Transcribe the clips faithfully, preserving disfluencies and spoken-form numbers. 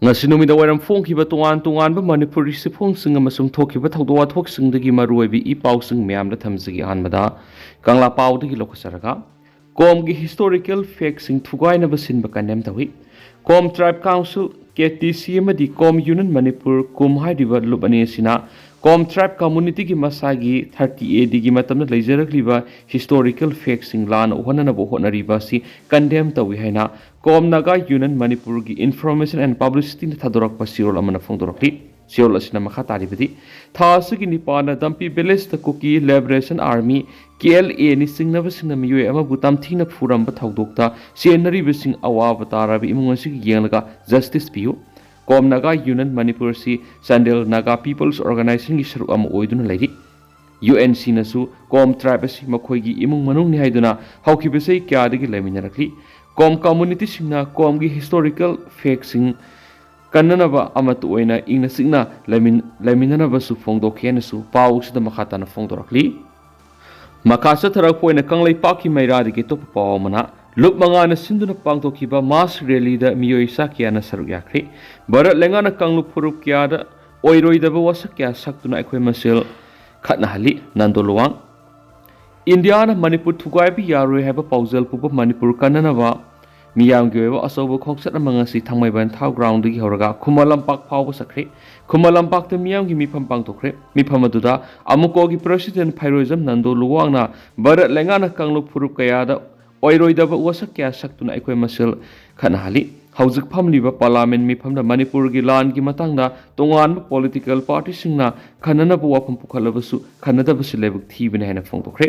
ꯉꯁꯤ ꯅꯨꯃꯤꯗꯥꯡ ꯋꯥꯏꯔꯝ ꯐꯣꯡꯈꯤꯕ ꯇꯣꯉꯥꯟ ꯇꯣꯉꯥꯟꯕ ꯃꯅꯤꯄꯨꯔꯤ ꯆꯦꯐꯣꯡꯁꯤꯡ ꯑꯃꯁꯨꯡ ꯊꯣꯛꯈꯤꯕ ꯊꯧꯗꯣꯛ ꯋꯥꯊꯣꯛꯁꯤꯡꯗꯒꯤ ꯃꯔꯨꯑꯣꯏꯕ ꯏ ꯄꯥꯎꯁꯤꯡ ꯃꯌꯥꯝꯗ ꯊꯝꯖꯒꯦ꯫ ꯑꯍꯥꯟꯕꯗ ꯀꯪꯂꯥ ꯄꯥꯎꯗꯒꯤ ꯂꯧꯈꯠꯆꯔꯒ, ꯀꯣꯝꯒꯤ ꯍꯤꯁꯇꯣꯔꯤꯀꯦꯜ ꯐꯦꯛꯁꯤꯡ ꯊꯨꯒꯥꯏꯅꯕ ꯁꯤꯟꯕ ꯀꯟꯗꯦꯝ ꯇꯧꯏ꯫ ꯀꯣꯝ ꯇ꯭ꯔꯥꯏꯕ ꯀꯥꯎꯟꯁꯤꯜ, ꯀꯦ ꯇꯤ ꯁꯤ, ꯑꯃꯗꯤ ꯀꯣꯝ ꯌꯨꯅꯤꯌꯟ ꯃꯅꯤꯄꯨꯔ, ꯀꯨꯝ ꯍꯥꯏꯔꯤꯕ ꯂꯨꯞ ꯑꯅꯤ ꯑꯁꯤꯅ ꯀꯣꯝ ꯇ꯭ꯔꯥꯏꯕ ꯀꯝꯃꯨꯅꯤꯇꯤꯒꯤ ꯃꯁꯥꯒꯤ ꯊꯥꯔꯇꯤ ꯑꯦ ꯗꯤꯒꯤ ꯃꯇꯝꯗ ꯂꯩꯖꯔꯛꯂꯤꯕ ꯍꯤꯁꯇꯣꯔꯤꯀꯦꯜ ꯐꯦꯛꯁꯤꯡ ꯂꯥꯟꯅ ꯎꯍꯟꯅꯅꯕ ꯍꯣꯠꯅꯔꯤꯕ ꯑꯁꯤ ꯀꯟꯗꯦꯝ ꯇꯧꯏ ꯍꯥꯏꯅ ꯀꯣꯝ ꯅꯥꯒꯥ ꯌꯨꯅꯤꯌꯟ ꯃꯅꯤꯄꯨꯔꯒꯤ ꯏꯟꯐꯣꯔꯃꯦꯁꯟ ꯑꯦꯟ ꯄꯕ꯭ꯂꯤꯁꯤꯇꯤꯅ ꯊꯥꯗꯣꯔꯛꯄ ꯆꯦꯔꯣꯜ ꯑꯃꯅ ꯐꯣꯡꯗꯣꯔꯛꯂꯤ꯫ ꯆꯦꯔꯣꯜ ꯑꯁꯤꯅ ꯃꯈꯥ ꯇꯥꯔꯤꯕꯗꯤ, ꯊꯥ ꯑꯁꯤꯒꯤ ꯅꯤꯄꯥꯟꯗ ꯗꯝꯄꯤ ꯚꯤꯂꯦꯖꯇ Kuki liberation army, K L A, ꯅ ꯆꯤꯡꯅꯕꯁꯤꯡꯅ ꯃꯤꯑꯣꯏ ꯑꯃꯕꯨ ꯇꯝꯊꯤꯅ ꯐꯨꯔꯝꯕ ꯊꯧꯗꯣꯛꯇ ꯆꯦꯟꯅꯔꯤꯕꯁꯤꯡ ꯑꯋꯥꯕ ꯇꯥꯔꯕ ꯏꯃꯨꯡ ꯑꯁꯤꯒꯤ ꯌꯦꯡꯂꯒ ꯖꯁꯇꯤꯁ ꯄꯤꯌꯨ꯫ ꯀꯣꯝ ꯅꯥꯒꯥ ꯌꯨꯅꯤꯌꯟ ꯃꯅꯤꯄꯨꯔ ꯑꯁꯤ ꯆꯥꯟꯗꯦꯜ ꯅꯥꯒꯥ ꯄꯤꯄꯜꯁ ꯑꯣꯔꯒꯅꯥꯏꯖꯦꯁꯟꯒꯤ ꯁꯔꯨꯛ ꯑꯃ ꯑꯣꯏꯗꯨꯅ ꯂꯩꯔꯤ꯫ ꯌꯨ ꯑꯦꯟ ꯁꯤꯅꯁꯨ ꯀꯣꯝ ꯇ꯭ꯔꯥꯏꯕ ꯑꯁꯤ ꯃꯈꯣꯏꯒꯤ ꯏꯃꯨꯡ ꯃꯅꯨꯡꯅꯤ ꯍꯥꯏꯗꯨꯅ ꯍꯧꯈꯤꯕ ꯆꯍꯤ ꯀꯌꯥꯗꯒꯤ ꯂꯩꯃꯤꯟꯅꯔꯛꯂꯤ꯫ ꯀꯣꯝ ꯀꯝꯃꯨꯅꯤꯇꯤꯁꯤꯡꯅ ꯀꯣꯝꯒꯤ ꯍꯤꯁꯇꯣꯔꯤꯀꯦꯜ ꯐꯦꯛꯁꯤꯡ ꯀꯟꯅꯅꯕ ꯑꯃꯠꯇ ꯑꯣꯏꯅ ꯏꯪꯅ ꯆꯤꯛꯅ ꯂꯩꯃꯤꯟ-, ꯂꯩꯃꯤꯟꯅꯅꯕꯁꯨ ꯐꯣꯡꯗꯣꯛꯈꯤ ꯍꯥꯏꯅꯁꯨ ꯄꯥꯎ ꯑꯁꯤꯗ ꯃꯈꯥ ꯇꯥꯅ ꯐꯣꯡꯗꯣꯔꯛꯂꯤ꯫ ꯃꯈꯥ ꯆꯠꯊꯔꯛꯄ ꯑꯣꯏꯅ ꯀꯪꯂꯩꯄꯥꯛꯀꯤ ꯃꯩꯔꯥꯗꯒꯤ ꯑꯇꯣꯞꯄ ꯄꯥꯎ ꯑꯃꯅ, ꯂꯨꯞ ꯃꯉꯥꯅ ꯁꯤꯟꯗꯨꯅ ꯄꯥꯡꯊꯣꯛꯈꯤꯕ ꯃꯥꯁ ꯔꯦꯂꯤꯗ ꯃꯤꯑꯣꯏ ꯆꯥ ꯀꯌꯥꯅ ꯁꯔꯨꯛ ꯌꯥꯈ꯭ꯔꯤ꯫ ꯚꯥꯔꯠ ꯂꯩꯉꯥꯛꯅ ꯀꯥꯡꯂꯨꯞ ꯐꯨꯔꯨꯞ ꯀꯌꯥꯗ ꯑꯣꯏꯔꯣꯏꯗꯕ ꯋꯥꯁꯛ ꯀꯌꯥ ꯁꯛꯇꯨꯅ ꯑꯩꯈꯣꯏ ꯃꯁꯦꯜ ꯈꯠꯅꯍꯜꯂꯤ꯫ ꯅꯟꯗꯣ ꯂꯨꯋꯥꯡ꯫ ꯏꯟꯗꯤꯌꯥꯅ ꯃꯅꯤꯄꯨꯔ ꯊꯨꯒꯥꯏꯕ ꯌꯥꯔꯣꯏ ꯍꯥꯏꯕ ꯄꯥꯎꯖꯦꯜ ꯄꯨꯕ ꯃꯅꯤꯄꯨꯔ ꯀꯟꯅꯅꯕ ꯃꯤꯌꯥꯝꯒꯤ ꯑꯣꯏꯕ ꯑꯆꯧꯕ ꯈꯣꯡꯆꯠ ꯑꯃ ꯉꯁꯤ ꯊꯥꯡꯃꯩꯕꯟ ꯊꯥꯎ ꯒ꯭ꯔꯥꯎꯟꯗꯒꯤ ꯍꯧꯔꯒ ꯈꯨꯃꯟ ꯂꯝꯄꯥꯛ ꯐꯥꯎꯕ ꯆꯠꯈ꯭ꯔꯦ꯫ ꯈꯨꯃꯟ ꯂꯝꯄꯥꯛꯇ ꯃꯤꯌꯥꯝꯒꯤ ꯃꯤꯐꯝ ꯄꯥꯡꯊꯣꯛꯈ꯭ꯔꯦ꯫ ꯃꯤꯐꯝ ꯑꯗꯨꯗ ꯑꯃꯨꯀꯣꯒꯤ ꯄ꯭ꯔꯁꯤꯗꯦꯟ ꯐꯩꯔꯣꯏꯖꯝ ꯅꯟꯗꯣ ꯂꯨꯋꯥꯡꯅ ꯚꯥꯔꯠ ꯂꯩꯉꯥꯛꯅ ꯀꯥꯡꯂꯨꯞ ꯐꯨꯔꯨꯞ ꯀꯌꯥꯗ ꯑꯣꯏꯔꯣꯏꯗꯕ ꯋꯥꯁꯛ ꯀꯌꯥ ꯁꯛꯇꯨꯅ ꯑꯩꯈꯣꯏ ꯃꯁꯦꯜ ꯈꯠꯅꯍꯜꯂꯤ꯫ ꯍꯧꯖꯤꯛ ꯐꯝꯂꯤꯕ ꯄꯥꯔꯂꯥꯃꯦꯟ ꯃꯤꯐꯝꯗ ꯃꯅꯤꯄꯨꯔꯒꯤ ꯂꯥꯟꯒꯤ ꯃꯇꯥꯡꯗ ꯇꯣꯉꯥꯟꯕ ꯄꯣꯂꯤꯇꯤꯀꯦꯜ ꯄꯥꯔꯇꯤꯁꯤꯡꯅ ꯈꯟꯅꯅꯕ ꯋꯥꯐꯝ ꯄꯨꯈꯠꯂꯕꯁꯨ ꯈꯟꯅꯗꯕꯁꯤ ꯂꯥꯏꯕꯛ ꯊꯤꯕꯅꯤ ꯍꯥꯏꯅ ꯐꯣꯡꯗꯣꯛꯈ꯭ꯔꯦ꯫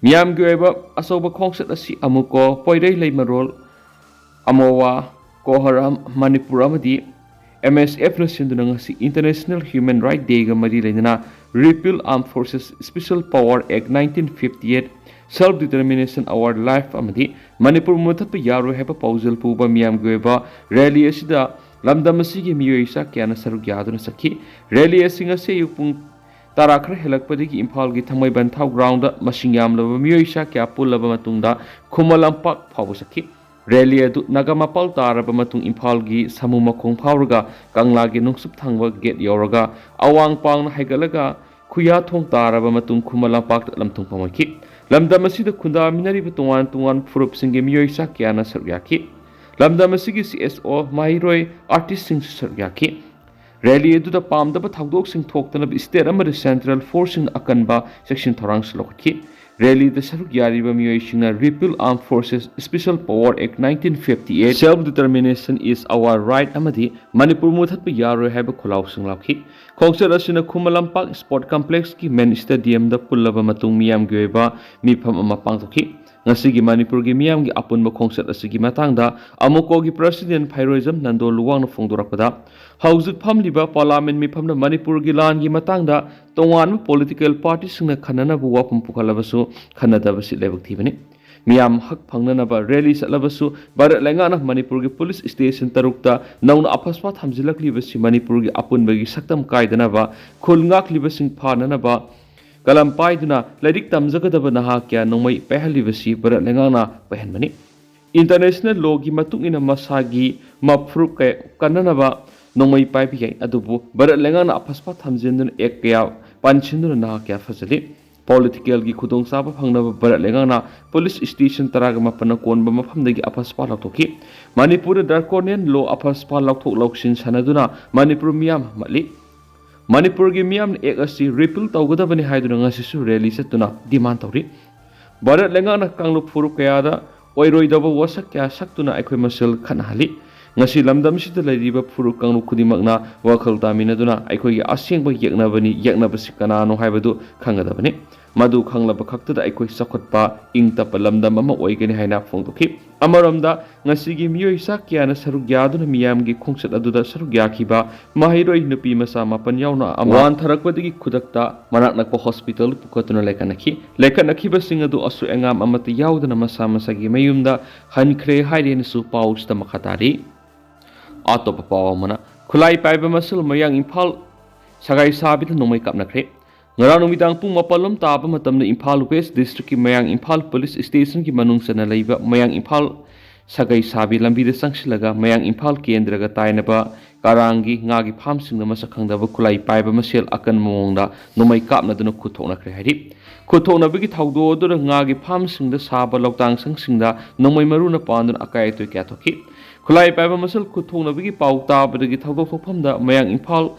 ꯃꯤꯌꯥꯝꯒꯤ ꯑꯣꯏꯕ ꯑꯆꯧꯕ ꯈꯣꯡꯆꯠ ꯑꯁꯤ ꯑꯃꯨꯀꯣ, ꯄꯣꯏꯔꯩ ꯂꯩꯃꯔꯣꯜ, ꯑꯃꯣꯋꯥ, ꯀꯣꯍꯔꯥꯝ, ꯃꯅꯤꯄꯨꯔ ꯑꯃꯗꯤ ꯑꯦꯝ ꯑꯦꯁ ꯑꯦꯐꯅ ꯁꯤꯟꯗꯨꯅ ꯉꯁꯤ International Human Right Dayꯒ ꯃꯔꯤ ꯂꯩꯅꯅ Repeal Armed Forces Special Power Act nineteen fifty eight, Self Determination Our Life ꯑꯃꯗꯤ ꯃꯅꯤꯄꯨꯔ ꯃꯨꯊꯠꯄ ꯌꯥꯔꯣꯏ ꯍꯥꯏꯕ ꯄꯥꯎꯖꯦꯜ ꯄꯨꯕ ꯃꯤꯌꯥꯝꯒꯤ ꯑꯣꯏꯕ ꯔꯦꯂꯤ ꯑꯁꯤꯗ ꯂꯝꯗꯝ ꯑꯁꯤꯒꯤ ꯃꯤꯑꯣꯏ ꯆꯥ ꯀꯌꯥꯅ ꯁꯔꯨꯛ ꯌꯥꯗꯨꯅ ꯆꯠꯈꯤ꯫ ꯔꯦꯂꯤ ꯑꯁꯤ ꯉꯁꯤ ꯑꯌꯨꯛ ꯄꯨꯡ ꯇꯔꯥ ꯈꯔ ꯍꯦꯜꯂꯛꯄꯗꯒꯤ ꯏꯝꯐꯥꯜꯒꯤ ꯊꯥꯡꯃꯩꯕꯟ ꯊꯥꯎ ꯒ꯭ꯔꯥꯎꯟꯗ ꯃꯁꯤꯡ ꯌꯥꯝꯂꯕ ꯃꯤꯑꯣꯏ ꯆꯥ ꯀꯌꯥ ꯄꯨꯜꯂꯕ ꯃꯇꯨꯡꯗ ꯈꯨꯃꯟ ꯂꯝꯄꯥꯛ ꯐꯥꯎꯕ ꯆꯠꯈꯤ꯫ ꯔꯦꯂꯤ ꯑꯗꯨ ꯅꯥꯒꯥꯃꯄꯥꯜ ꯇꯥꯔꯕ ꯃꯇꯨꯡ ꯏꯝꯐꯥꯜꯒꯤ ꯁꯥꯃꯨ ꯃꯈꯣꯡ ꯐꯥꯎꯔꯒ ꯀꯪꯂꯥꯒꯤ ꯅꯣꯡꯆꯨꯞ ꯊꯪꯕ ꯒꯦꯠ ꯌꯧꯔꯒ ꯑꯋꯥꯡ ꯄꯥꯡꯅ ꯍꯥꯏꯒꯠꯂꯒ ꯈꯨꯌꯥꯊꯣꯡ ꯇꯥꯔꯕ ꯃꯇꯨꯡ ꯈꯨꯃꯟ ꯂꯝꯄꯥꯛꯇ ꯂꯝꯊꯨꯡꯐꯝ ꯑꯣꯏꯈꯤ꯫ ꯂꯝꯗꯝ ꯑꯁꯤꯗ ꯈꯨꯟꯗꯥꯃꯤꯟꯅꯔꯤꯕ ꯇꯣꯉꯥꯟ ꯇꯣꯉꯥꯟꯕ ꯐꯨꯔꯨꯞꯁꯤꯡꯒꯤ ꯃꯤꯑꯣꯏ ꯆꯥ ꯀꯌꯥꯅ ꯁꯔꯨꯛ ꯌꯥꯈꯤ꯫ ꯂꯝꯗꯝ ꯑꯁꯤꯒꯤ ꯁꯤ ꯑꯦꯁ ꯑꯣ, ꯃꯍꯩꯔꯣꯏ, ꯑꯥꯔꯇꯤꯁꯁꯤꯡꯁꯨ ꯁꯔꯨꯛ ꯌꯥꯈꯤ꯫ ꯔꯦꯂꯤ ꯑꯗꯨꯗ ꯄꯥꯝꯗꯕ ꯊꯧꯗꯣꯛꯁꯤꯡ ꯊꯣꯛꯇꯅꯕ ꯁ꯭ꯇꯦꯠ ꯑꯃꯗꯤ ꯁꯦꯟꯇ꯭ꯔꯦꯜ ꯐꯣꯔꯁꯁꯤꯡꯅ ꯑꯀꯟꯕ ꯆꯦꯛꯁꯤꯟ ꯊꯧꯔꯥꯡꯁꯨ ꯂꯧꯈꯠꯈꯤ꯫ ꯔꯦꯂꯤꯗ ꯁꯔꯨꯛ ꯌꯥꯔꯤꯕ ꯃꯤꯑꯣꯏꯁꯤꯡꯅ Repeal Armed Forces Special Power Act nineteen fifty-eight, Self Determination is Our Right ꯑꯃꯗꯤ ꯃꯅꯤꯄꯨꯔ ꯃꯨꯊꯠꯄ ꯌꯥꯔꯣꯏ ꯍꯥꯏꯕ ꯈꯣꯜꯂꯥꯎꯁꯤꯡ ꯂꯥꯎꯈꯤ꯫ ꯈꯣꯡꯆꯠ ꯑꯁꯤꯅ ꯈꯨꯃꯟ ꯂꯝꯄꯥꯛ ꯁ꯭ꯄꯣꯔꯠ ꯀꯝꯄ꯭ꯂꯦꯛꯁꯀꯤ ꯃꯦꯟ ꯁ꯭ꯇꯦꯗꯤꯌꯝꯗ ꯄꯨꯜꯂꯕ ꯃꯇꯨꯡ ꯃꯤꯌꯥꯝꯒꯤ ꯑꯣꯏꯕ ꯃꯤꯐꯝ ꯑꯃ ꯄꯥꯡꯊꯣꯛꯈꯤ꯫ ꯉꯁꯤꯒꯤ ꯃꯅꯤꯄꯨꯔꯒꯤ ꯃꯤꯌꯥꯝꯒꯤ ꯑꯄꯨꯟꯕ ꯈꯣꯡꯆꯠ ꯑꯁꯤꯒꯤ ꯃꯇꯥꯡꯗ ꯑꯃꯨꯀꯣꯒꯤ ꯄ꯭ꯔꯁꯤꯗꯦꯟ ꯐꯩꯔꯣꯏꯖꯝ ꯅꯟꯗꯣ ꯂꯨꯋꯥꯡꯅ ꯐꯣꯡꯗꯣꯔꯛꯄꯗ, ꯍꯧꯖꯤꯛ ꯐꯝꯂꯤꯕ ꯄꯥꯔꯂꯥꯃꯦꯟ ꯃꯤꯐꯝꯗ ꯃꯅꯤꯄꯨꯔꯒꯤ ꯂꯥꯟꯒꯤ ꯃꯇꯥꯡꯗ ꯇꯣꯉꯥꯟꯕ ꯄꯣꯂꯤꯇꯤꯀꯦꯜ ꯄꯥꯔꯇꯤꯁꯤꯡꯅ ꯈꯟꯅꯅꯕ ꯋꯥꯐꯝ ꯄꯨꯈꯠꯂꯕꯁꯨ ꯈꯟꯅꯗꯕꯁꯤ ꯂꯥꯏꯕꯛ ꯊꯤꯕꯅꯤ꯫ ꯃꯤꯌꯥꯝ ꯍꯛ ꯐꯪꯅꯅꯕ ꯔꯦꯂꯤ ꯆꯠꯂꯕꯁꯨ ꯚꯥꯔꯠ ꯂꯩꯉꯥꯛꯅ ꯃꯅꯤꯄꯨꯔꯒꯤ ꯄꯨꯂꯤꯁ ꯁ꯭ꯇꯦꯁꯟ ꯇꯔꯨꯛꯇ ꯅꯧꯅ ꯑꯐꯁꯄꯥ ꯊꯝꯖꯤꯜꯂꯛꯂꯤꯕꯁꯤ ꯃꯅꯤꯄꯨꯔꯒꯤ ꯑꯄꯨꯟꯕꯒꯤ ꯁꯛꯇꯝ ꯀꯥꯏꯗꯅꯕ, ꯈꯨꯜ ꯉꯥꯛꯂꯤꯕꯁꯤꯡ ꯐꯥꯅꯅꯕ ꯀꯂꯝ ꯄꯥꯏꯗꯨꯅ ꯂꯥꯏꯔꯤꯛ ꯇꯝꯖꯒꯗꯕ ꯅꯍꯥ ꯀꯌꯥ ꯅꯣꯡꯃꯩ ꯄꯥꯏꯍꯜꯂꯤꯕꯁꯤ ꯚꯥꯔꯠ ꯂꯩꯉꯥꯛꯅ ꯄꯥꯏꯍꯟꯕꯅꯤ꯫ ꯏꯟꯇꯔꯅꯦꯁꯅꯦꯜ ꯂꯣꯒꯤ ꯃꯇꯨꯡ ꯏꯟꯅ ꯃꯁꯥꯒꯤ ꯃꯐꯨꯔꯨꯞ ꯀꯌꯥ ꯀꯟꯅꯅꯕ ꯅꯣꯡꯃꯩ ꯄꯥꯏꯕ ꯌꯥꯏ, ꯑꯗꯨꯕꯨ ꯚꯥꯔꯠ ꯂꯩꯉꯥꯛꯅ ꯑꯐꯁꯄꯥ ꯊꯝꯖꯤꯟꯗꯨꯅ ꯑꯦꯛ ꯀꯌꯥ ꯄꯥꯟꯁꯤꯟꯗꯨꯅ ꯅꯍꯥ ꯀꯌꯥ ꯐꯥꯖꯤꯜꯂꯤ꯫ ꯄꯣꯂꯤꯇꯤꯀꯦꯜꯒꯤ ꯈꯨꯗꯣꯡꯆꯥꯕ ꯐꯪꯅꯕ ꯚꯥꯔꯠ ꯂꯩꯉꯥꯛꯅ ꯄꯨꯂꯤꯁ ꯁ꯭ꯇꯦꯁꯟ ꯇꯔꯥꯒ ꯃꯥꯄꯟꯅ ꯀꯣꯟꯕ ꯃꯐꯝꯗꯒꯤ ꯑꯐꯁꯄꯥ ꯂꯧꯊꯣꯛꯈꯤ꯫ ꯃꯅꯤꯄꯨꯔꯗ ꯗ꯭ꯔꯥꯀꯣꯅꯤꯌꯟ ꯂꯣ ꯑꯐꯁꯄꯥ ꯂꯧꯊꯣꯛ ꯂꯧꯁꯤꯟ ꯁꯥꯟꯅꯗꯨꯅ ꯃꯅꯤꯄꯨꯔ ꯃꯤꯌꯥꯝ ꯃꯠꯂꯤ꯫ ꯃꯅꯤꯄꯨꯔꯒꯤ ꯃꯤꯌꯥꯝꯅ ꯑꯦꯛ ꯑꯁꯤ ꯔꯤꯄꯤꯜ ꯇꯧꯒꯗꯕꯅꯤ ꯍꯥꯏꯗꯨꯅ ꯉꯁꯤꯁꯨ ꯔꯦꯂꯤ ꯆꯠꯇꯨꯅ ꯗꯤꯃꯥꯟ ꯇꯧꯔꯤ꯫ ꯚꯥꯔꯠ ꯂꯩꯉꯥꯛꯅ ꯀꯥꯡꯂꯨꯞ ꯐꯨꯔꯨꯞ ꯀꯌꯥꯗ ꯑꯣꯏꯔꯣꯏꯗꯕ ꯋꯥꯁꯛ ꯀꯌꯥ ꯁꯛꯇꯨꯅ ꯑꯩꯈꯣꯏ ꯃꯁꯦꯜ ꯈꯠꯅꯍꯜꯂꯤ꯫ ꯉꯁꯤ ꯂꯝꯗꯝꯁꯤꯗ ꯂꯩꯔꯤꯕ ꯐꯨꯔꯨꯞ ꯀꯥꯡꯂꯨꯞ ꯈꯨꯗꯤꯡꯃꯛꯅ ꯋꯥꯈꯜ ꯇꯥꯃꯤꯟꯅꯗꯨꯅ ꯑꯩꯈꯣꯏꯒꯤ ꯑꯁꯦꯡꯕ ꯌꯦꯛꯅꯕꯅꯤ, ꯌꯦꯛꯅꯕꯁꯤ ꯀꯅꯥꯅꯣ ꯍꯥꯏꯕꯗꯨ ꯈꯪꯒꯗꯕꯅꯤ꯫ ꯃꯗꯨ ꯈꯪꯂꯕ ꯈꯛꯇꯗ ꯑꯩꯈꯣꯏ ꯆꯥꯎꯈꯠꯄ, ꯏꯪ ꯇꯞꯄ ꯂꯝꯗꯝ ꯑꯃ ꯑꯣꯏꯒꯅꯤ ꯍꯥꯏꯅ ꯐꯣꯡꯗꯣꯛꯈꯤ꯫ ꯑꯃꯔꯣꯝꯗ, ꯉꯁꯤꯒꯤ ꯃꯤꯑꯣꯏ ꯆꯥ ꯀꯌꯥꯅ ꯁꯔꯨꯛ ꯌꯥꯗꯨꯅ ꯃꯤꯌꯥꯝꯒꯤ ꯈꯣꯡꯆꯠ ꯑꯗꯨꯗ ꯁꯔꯨꯛ ꯌꯥꯈꯤꯕ ꯃꯍꯩꯔꯣꯏ ꯅꯨꯄꯤ ꯃꯆꯥ ꯃꯥꯄꯟ ꯌꯥꯎꯅ ꯑꯃ ꯋꯥꯟꯊꯔꯛꯄꯗꯒꯤ ꯈꯨꯗꯛꯇ ꯃꯅꯥꯛ ꯅꯛꯄ ꯍꯣꯁꯄꯤꯇꯥꯜ ꯄꯨꯈꯠꯇꯨꯅ ꯂꯩꯈꯠꯅꯈꯤ꯫ ꯂꯩꯈꯠꯅꯈꯤꯕꯁꯤꯡ ꯑꯗꯨ ꯑꯁꯣꯏ ꯑꯉꯥꯝ ꯑꯃꯠꯇ ꯌꯥꯎꯗꯅ ꯃꯁꯥ ꯃꯁꯥꯒꯤ ꯃꯌꯨꯝꯗ ꯍꯟꯈ꯭ꯔꯦ ꯍꯥꯏꯔꯦꯅꯁꯨ ꯄꯥꯎꯁꯤꯗ ꯃꯈꯥ ꯇꯥꯔꯤ꯫ ꯑꯇꯣꯞꯄ ꯄꯥꯎ ꯑꯃꯅ, ꯈꯨꯠꯂꯥꯏ ꯄꯥꯏꯕ ꯃꯁꯦꯜ ꯃꯌꯥꯡ ꯏꯝꯐꯥꯜ ꯁꯒꯥꯏ ꯁꯥꯕꯤꯗ ꯅꯣꯡꯃꯩ ꯀꯥꯞꯅꯈ꯭ꯔꯦ꯫ ꯉꯔꯥꯡ ꯅꯨꯃꯤꯗꯥꯡ ꯄꯨꯡ ꯃꯥꯄꯜ ꯂꯣꯝ ꯇꯥꯕ ꯃꯇꯝꯗ ꯏꯝꯐꯥꯜ ꯋꯦꯁ ꯗꯤꯁꯇ꯭ꯔꯤꯛꯀꯤ ꯃꯌꯥꯡ ꯏꯝꯐꯥꯜ ꯄꯨꯂꯤꯁ ꯁ꯭ꯇꯦꯁꯟꯒꯤ ꯃꯅꯨꯡ ꯆꯟꯅ ꯂꯩꯕ ꯃꯌꯥꯡ ꯏꯝꯐꯥꯜ ꯁꯥꯒꯩ ꯁꯥꯕꯤ ꯂꯝꯕꯤꯗ ꯆꯪꯁꯤꯜꯂꯒ ꯃꯌꯥꯡ ꯏꯝꯐꯥꯜ ꯀꯦꯟꯗ꯭ꯔꯒ ꯇꯥꯏꯅꯕ ꯀꯔꯥꯡꯒꯤ ꯉꯥꯒꯤ ꯐꯥꯔꯝꯁꯤꯡꯗ ꯃꯁꯛ ꯈꯪꯗꯕ ꯈꯨꯠꯂꯥꯏ ꯄꯥꯏꯕ ꯃꯁꯦꯜ ꯑꯀꯟꯕ ꯃꯑꯣꯡꯗ ꯅꯣꯡꯃꯩ ꯀꯥꯞꯅꯗꯨꯅ ꯈꯨꯠ ꯊꯣꯛꯅꯈ꯭ꯔꯦ ꯍꯥꯏꯔꯤ꯫ ꯈꯨꯠ ꯊꯣꯛꯅꯕꯒꯤ ꯊꯧꯗꯣꯛ ꯑꯗꯨꯗ ꯉꯥꯒꯤ ꯐꯥꯔꯝꯁꯤꯡꯗ ꯁꯥꯕ ꯂꯧꯇꯥꯡ ꯁꯪꯁꯤꯡꯗ ꯅꯣꯡꯃꯩ ꯃꯔꯨꯅ ꯄꯥꯟꯗꯨꯅ ꯑꯀꯥꯏ ꯑꯇꯣꯏ ꯀꯌꯥ ꯊꯣꯛꯈꯤ꯫ ꯈꯨꯠꯂꯥꯏ ꯄꯥꯏꯕ ꯃꯁꯦꯜ ꯈꯨꯠ ꯊꯣꯛꯅꯕꯒꯤ ꯄꯥꯎ ꯇꯥꯕꯗꯒꯤ ꯊꯧꯗꯣꯛ ꯊꯣꯛꯐꯝꯗ ꯃꯌꯥꯡ ꯏꯝꯐꯥꯜ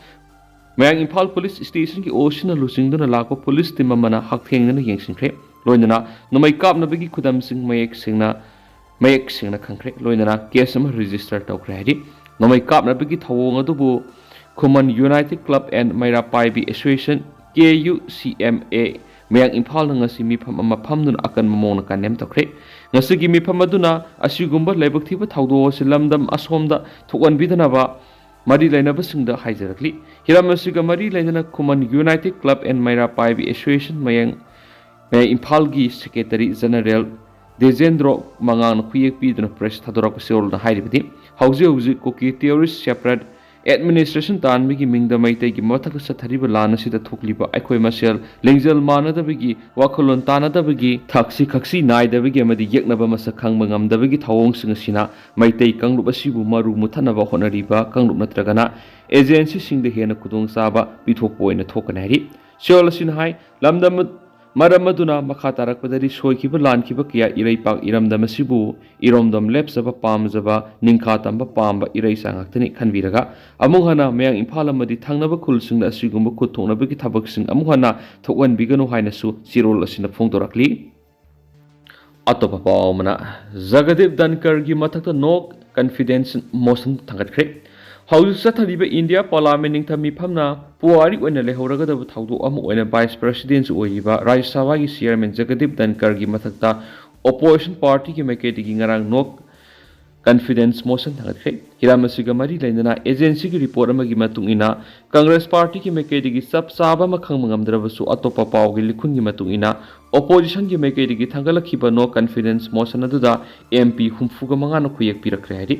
ꯃꯌꯥꯡ ꯏꯝꯐꯥꯜ ꯄꯨꯂꯤꯁ ꯁ꯭ꯇꯦꯁꯟꯒꯤ ꯑꯣꯁꯤꯅ ꯂꯨꯆꯤꯡꯗꯨꯅ ꯂꯥꯛꯄ ꯄꯨꯂꯤꯁ ꯇꯤꯝ ꯑꯃꯅ ꯍꯛꯊꯦꯡꯅꯅ ꯌꯦꯡꯁꯤꯟꯈ꯭ꯔꯦ꯫ ꯂꯣꯏꯅꯅ ꯅꯣꯡꯃꯩ ꯀꯥꯞꯅꯕꯒꯤ ꯈꯨꯗꯝꯁꯤꯡ ꯃꯌꯦꯛ ꯁꯦꯡꯅ ꯃꯌꯦꯛ ꯁꯦꯡꯅ ꯈꯪꯈ꯭ꯔꯦ꯫ ꯂꯣꯏꯅꯅ ꯀꯦꯁ ꯑꯃ ꯔꯦꯖꯤꯁꯇꯔ ꯇꯧꯈ꯭ꯔꯦ ꯍꯥꯏꯔꯤ꯫ ꯅꯣꯡꯃꯩ ꯀꯥꯞꯅꯕꯒꯤ ꯊꯧꯑꯣꯡ ꯑꯗꯨꯕꯨ Khuman united club and Meira Paibi association, K U C M A, ꯃꯌꯥꯡ ꯏꯝꯐꯥꯜꯅ ꯉꯁꯤ ꯃꯤꯐꯝ ꯑꯃ ꯐꯝꯗꯨꯅ ꯑꯀꯟꯕ ꯃꯑꯣꯡꯗ ꯀꯟꯗꯦꯝ ꯇꯧꯈ꯭ꯔꯦ꯫ ꯉꯁꯤꯒꯤ ꯃꯤꯐꯝ ꯑꯗꯨꯅ ꯑꯁꯤꯒꯨꯝꯕ ꯂꯥꯏꯕꯛ ꯊꯤꯕ ꯊꯧꯗꯣꯛ ꯑꯁꯤ ꯂꯝꯗꯝ ꯑꯁꯣꯝꯗ ꯊꯣꯛꯍꯟꯕꯤꯗꯅꯕ ꯃꯔꯤ ꯂꯩꯅꯕꯁꯤꯡꯗ ꯍꯥꯏꯖꯔꯛꯂꯤ꯫ ꯍꯤꯔꯝ ꯑꯁꯤꯒ ꯃꯔꯤ ꯂꯩꯅꯅ ꯈꯨꯃꯟ united club and Meira Paibi association ꯃꯌꯥꯡ, ꯃꯌꯥꯡ ꯏꯝꯐꯥꯜꯒꯤ ꯁꯦꯀ꯭ꯔꯦꯇꯔꯤ ꯖꯦꯅꯔꯦꯜ ꯗꯦꯖꯦꯟꯗ꯭ꯔꯣ ꯃꯉꯥꯡꯅ ꯈꯨꯌꯦꯛ ꯄꯤꯗꯨꯅ ꯄ꯭ꯔꯦꯁ ꯊꯥꯗꯣꯔꯛꯄ ꯆꯦꯔꯣꯜꯗ ꯍꯥꯏꯔꯤꯕꯗꯤ, ꯍꯧꯖꯤꯛ ꯍꯧꯖꯤꯛ ꯀꯨꯀꯤ ꯇꯦꯔꯣꯔꯤꯁ ꯁꯦꯄꯔꯦꯠ ꯑꯦꯗꯃꯤꯅꯤꯁꯇ꯭ꯔꯦꯁꯟ ꯇꯥꯟꯕꯒꯤ ꯃꯤꯡꯗ ꯃꯩꯇꯩꯒꯤ ꯃꯊꯛꯇ ꯆꯠꯊꯔꯤꯕ ꯂꯥꯟ ꯑꯁꯤꯗ ꯊꯣꯛꯂꯤꯕ ꯑꯩꯈꯣꯏ ꯃꯁꯦꯜ ꯂꯤꯡꯖꯦꯜ ꯃꯥꯟꯅꯗꯕꯒꯤ, ꯋꯥꯈꯜꯂꯣꯟ ꯇꯥꯟꯅꯗꯕꯒꯤ, ꯊꯛꯁꯤ ꯈꯛꯁꯤ ꯅꯥꯏꯗꯕꯒꯤ ꯑꯃꯗꯤ ꯌꯦꯛꯅꯕ ꯃꯁꯛ ꯈꯪꯕ ꯉꯝꯗꯕꯒꯤ ꯊꯧꯑꯣꯡꯁꯤꯡ ꯑꯁꯤꯅ ꯃꯩꯇꯩ ꯀꯥꯡꯂꯨꯞ ꯑꯁꯤꯕꯨ ꯃꯔꯨ ꯃꯨꯊꯠꯅꯕ ꯍꯣꯠꯅꯔꯤꯕ ꯀꯥꯡꯂꯨꯞ ꯅꯠꯇ꯭ꯔꯒꯅ ꯑꯦꯖꯦꯟꯁꯤꯁꯤꯡꯗ ꯍꯦꯟꯅ ꯈꯨꯗꯣꯡꯆꯥꯕ ꯄꯤꯊꯣꯛꯄ ꯑꯣꯏꯅ ꯊꯣꯛꯀꯅꯤ ꯍꯥꯏꯔꯤ꯫ ꯁꯤꯑꯣꯜ ꯑꯁꯤꯅ ꯍꯥꯏ, ꯂꯝꯗꯝ ꯃꯔꯝ ꯑꯗꯨꯅ ꯃꯈꯥ ꯇꯥꯔꯛꯄꯗꯗꯤ ꯁꯣꯏꯈꯤꯕ ꯂꯥꯟꯈꯤꯕ ꯀꯌꯥ ꯏꯔꯩꯄꯥꯛ ꯏꯔꯝꯗꯝ ꯑꯁꯤꯕꯨ ꯏꯔꯣꯝꯗꯣꯝ ꯂꯦꯞꯆꯕ ꯄꯥꯝꯖꯕ ꯅꯤꯡꯈꯥ ꯇꯝꯕ ꯄꯥꯝꯕ ꯏꯔꯩꯆꯥ ꯉꯥꯛꯇꯅꯤ ꯈꯟꯕꯤꯔꯒ ꯑꯃꯨꯛ ꯍꯟꯅ ꯃꯌꯥꯡ ꯏꯝꯐꯥꯜ ꯑꯃꯗꯤ ꯊꯪꯅꯕ ꯈꯨꯜꯁꯤꯡꯗ ꯑꯁꯤꯒꯨꯝꯕ ꯈꯨꯠ ꯊꯣꯛꯅꯕꯒꯤ ꯊꯕꯛꯁꯤꯡ ꯑꯃꯨꯛ ꯍꯟꯅ ꯊꯣꯛꯍꯟꯕꯤꯒꯅꯨ ꯍꯥꯏꯅꯁꯨ ꯆꯦꯔꯣꯜ ꯑꯁꯤꯅ ꯐꯣꯡꯗꯣꯔꯛꯂꯤ꯫ ꯑꯇꯣꯞꯄ ꯄꯥꯎ ꯑꯃꯅ, ꯖꯒꯗꯤꯞ ꯙꯟꯀꯔꯒꯤ ꯃꯊꯛꯇ no confidence motion ꯊꯥꯡꯒꯠꯈ꯭ꯔꯦ꯫ ꯍꯧꯖꯤꯛ ꯆꯠꯊꯔꯤꯕ ꯏꯟꯗꯤꯌꯥ ꯄꯥꯔꯂꯥꯃꯦꯟ ꯅꯤꯡꯊꯝ ꯃꯤꯐꯝꯅ ꯄꯨꯋꯥꯔꯤ ꯑꯣꯏꯅ ꯂꯩꯍꯧꯔꯒꯗꯕ ꯊꯧꯗꯣꯛ ꯑꯃ ꯑꯣꯏꯅ ꯚꯥꯏꯁ ꯄ꯭ꯔꯦꯁꯤꯗꯦꯟꯁꯨ ꯑꯣꯏꯔꯤꯕ ꯔꯥꯖ꯭ꯌ ꯁꯚꯥꯒꯤ ꯆꯤꯌꯔꯃꯦꯟ ꯖꯒꯗꯤꯞ ꯙꯟꯀꯔꯒꯤ ꯃꯊꯛꯇ ꯑꯣꯄꯣꯖꯤꯁꯟ ꯄꯥꯔꯇꯤꯒꯤ ꯃꯥꯏꯀꯩꯗꯒꯤ ꯉꯔꯥꯡ no confidence motion ꯊꯥꯡꯒꯠꯈ꯭ꯔꯦ꯫ ꯍꯤꯔꯝ ꯑꯁꯤꯒ ꯃꯔꯤ ꯂꯩꯅꯅ ꯑꯦꯖꯦꯟꯁꯤꯒꯤ ꯔꯤꯄꯣꯔꯠ ꯑꯃꯒꯤ ꯃꯇꯨꯡ ꯏꯟꯅ, ꯀꯪꯒ꯭ꯔꯦꯁ ꯄꯥꯔꯇꯤꯒꯤ ꯃꯥꯏꯀꯩꯗꯒꯤ ꯆꯞ ꯆꯥꯕ ꯑꯃ ꯈꯪꯕ ꯉꯝꯗ꯭ꯔꯕꯁꯨ, ꯑꯇꯣꯞꯄ ꯄꯥꯎꯒꯤ ꯂꯤꯈꯨꯟꯒꯤ ꯃꯇꯨꯡ ꯏꯟꯅ, ꯑꯣꯄꯣꯖꯤꯁꯟꯒꯤ ꯃꯥꯏꯀꯩꯗꯒꯤ ꯊꯥꯡꯒꯠꯂꯛꯈꯤꯕ no confidence motion ꯑꯗꯨꯗ ꯑꯦꯝ ꯄꯤ ꯍꯨꯝꯐꯨꯒ ꯃꯉꯥꯅ ꯈꯨꯌꯦꯛ ꯄꯤꯔꯛꯈ꯭ꯔꯦ ꯍꯥꯏꯔꯤ꯫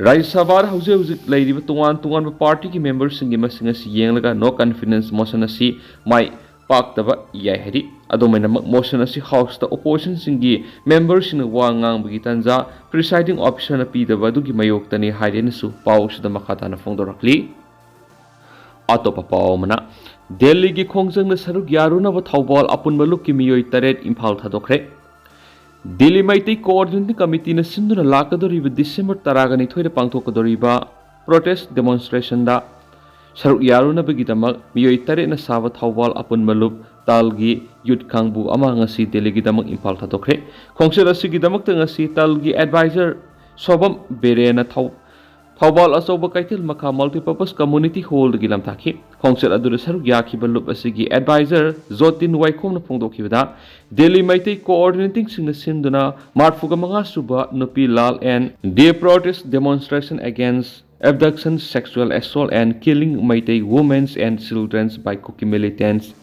ꯔꯥꯖ꯭ꯌ ꯁꯚꯥꯗ ꯍꯧꯖꯤꯛ ꯍꯧꯖꯤꯛ ꯂꯩꯔꯤꯕ ꯇꯣꯉꯥꯟ ꯇꯣꯉꯥꯟꯕ ꯄꯥꯔꯇꯤꯒꯤ ꯃꯦꯝꯕꯔꯁꯤꯡꯒꯤ ꯃꯁꯤꯡ ꯑꯁꯤ ꯌꯦꯡꯂꯒ no confidence motion ꯑꯁꯤ ꯃꯥꯏ ꯄꯥꯛꯇꯕ ꯌꯥꯏ ꯍꯥꯏꯔꯤ꯫ ꯑꯗꯨꯃꯥꯏꯅꯃꯛ motion ꯑꯁꯤ House ꯇ opposition ꯁꯤꯡꯒꯤ member ꯁꯤꯡꯅ ꯋꯥ ꯉꯥꯡꯕꯒꯤ ꯇꯥꯟꯖꯥ presiding officer ꯅ ꯄꯤꯗꯕ ꯑꯗꯨꯒꯤ ꯃꯥꯌꯣꯛꯇꯅꯤ ꯍꯥꯏꯔꯦꯅꯁꯨ ꯄꯥꯎ ꯑꯁꯤꯗ ꯃꯈꯥ ꯇꯥꯅ ꯐꯣꯡꯗꯣꯔꯛꯂꯤ꯫ ꯑꯇꯣꯞꯄ ꯄꯥꯎ ꯑꯃꯅ, ꯗꯦꯜꯂꯤꯒꯤ ꯈꯣꯡꯖꯪꯗ ꯁꯔꯨꯛ ꯌꯥꯔꯨꯅꯕ ꯊꯧꯕꯥꯜ ꯑꯄꯨꯟꯕ ꯂꯨꯞꯀꯤ ꯃꯤꯑꯣꯏ ꯇꯔꯦꯠ ꯏꯝꯐꯥꯜ ꯊꯥꯗꯣꯛꯈ꯭ꯔꯦ꯫ ꯗꯤꯜꯂꯤ ꯃꯩꯇꯩ Coordinating Committee ꯅ ꯁꯤꯟꯗꯨꯅ ꯂꯥꯛꯀꯗꯧꯔꯤꯕ December ꯇꯔꯥꯒ ꯅꯤꯊꯣꯏꯗ ꯄꯥꯡꯊꯣꯛꯀꯗꯧꯔꯤꯕ protest demonstration ꯗ ꯁꯔꯨꯛ ꯌꯥꯔꯨꯅꯕꯒꯤꯗꯃꯛ ꯃꯤꯑꯣꯏ ꯇꯔꯦꯠꯅ ꯁꯥꯕ ꯊꯧꯕꯥꯜ ꯑꯄꯨꯟꯕ ꯂꯨꯞ ꯇꯥꯜꯒꯤ youth ꯀꯥꯡꯕꯨ ꯑꯃ ꯉꯁꯤ ꯗꯦꯜꯂꯤꯒꯤꯗꯃꯛ ꯏꯝꯐꯥꯜ ꯊꯥꯗꯣꯛꯈ꯭ꯔꯦ꯫ ꯈꯣꯡꯆꯠ ꯑꯁꯤꯒꯤꯗꯃꯛꯇ ꯉꯁꯤ ꯇꯥꯜꯒꯤ advisor ꯁꯣꯕꯝ ꯕꯦꯔꯦꯅ ꯊꯧ-, ꯊꯧꯕꯥꯜ ꯑꯆꯧꯕ ꯀꯩꯊꯦꯜ ꯃꯈꯥ multipurpose community hall ꯗꯒꯤ ꯂꯝꯇꯥꯛꯈꯤ꯫ ꯈꯣꯡꯆꯠ ꯑꯗꯨꯗ ꯁꯔꯨꯛ ꯌꯥꯈꯤꯕ ꯂꯨꯞ ꯑꯁꯤꯒꯤ advisor ꯖꯣꯇꯤꯟ ꯋꯥꯏꯈꯣꯝꯅ ꯐꯣꯡꯗꯣꯛꯈꯤꯕꯗ, ꯗꯦꯜꯂꯤ ꯃꯩꯇꯩ Coordinating ꯁꯤꯡꯅ ꯁꯤꯟꯗꯨꯅ ꯃꯔꯤꯐꯨ ꯃꯉꯥ ꯁꯨꯕ ꯅꯨꯄꯤ ꯂꯥꯜ and day protest demonstration against abduction, sexual assault and killing Meitei women and children by Kuki militants